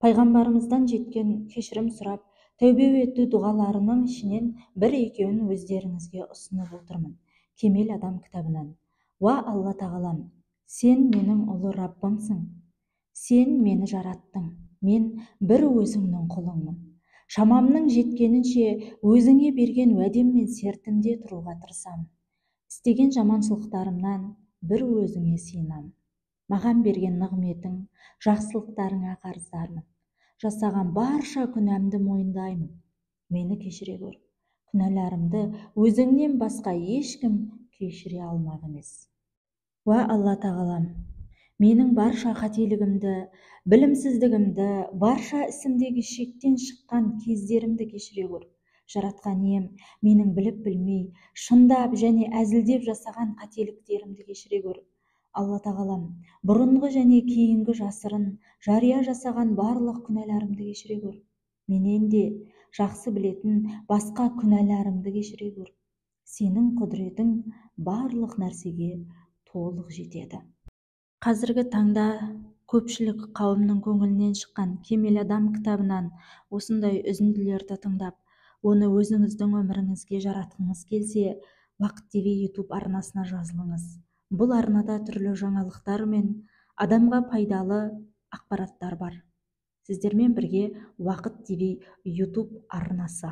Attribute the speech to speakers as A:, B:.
A: Пайғамбарымыздан жеткен кешірім сұрап, тәубе ету дұғаларының ішінен бір-екеуін өздеріңізге ұсынып отырмын. Кемел адам кітабынан. Уа Алла Тағалам, сен менің ұлы Раббымсың. Сен мені жараттың. Мен бір өзіңнің құлыңмын. Шамамның жеткенінше өзіңе берген уәдем мен сертімде тұруға тырысамын. Істеген жаманшылықтарымнан бір өзіңе сыйынамын. Маған берген нығметің, жақсылықтарыңа қарыздармын. Жасаған барша күнәмді мойындаймын. Мені кешіре көр. Күнәларымды өзіңнен басқа ешкім кешіре алмақ емес. Уа Алла Тағалам, менің барша қателігімді, білімсіздігімді, барша ісімдегі шектен шыққан кездерімді кешіре көр. Жаратқан ием, менің біліп білмей, шындап және әзілдеп жасаған қателіктерімді кешіре көр. Алла Тағалам, бұрынғы және кейінгі жасырын, жария жасаған барлық күнәларымды кешіре көр. Менен де жақсы білетін басқа күнәларымды кешіре көр. Сенің құдіретің барлық нәрсеге толық жетеді. Қазіргі таңда көпшілік қауымның көңілінен шыққан Кемел адам кітабынан осындай үзінділерді тыңдап, оны өзіңіздің өміріңізге жаратқыңыз келсе, Уақыт ТВ YouTube арнасына жазылыңыз. Бұл арнада түрлі жаңалықтар мен адамға пайдалы ақпараттар бар. Сіздермен бірге Уақыт ТВ YouTube арнасы.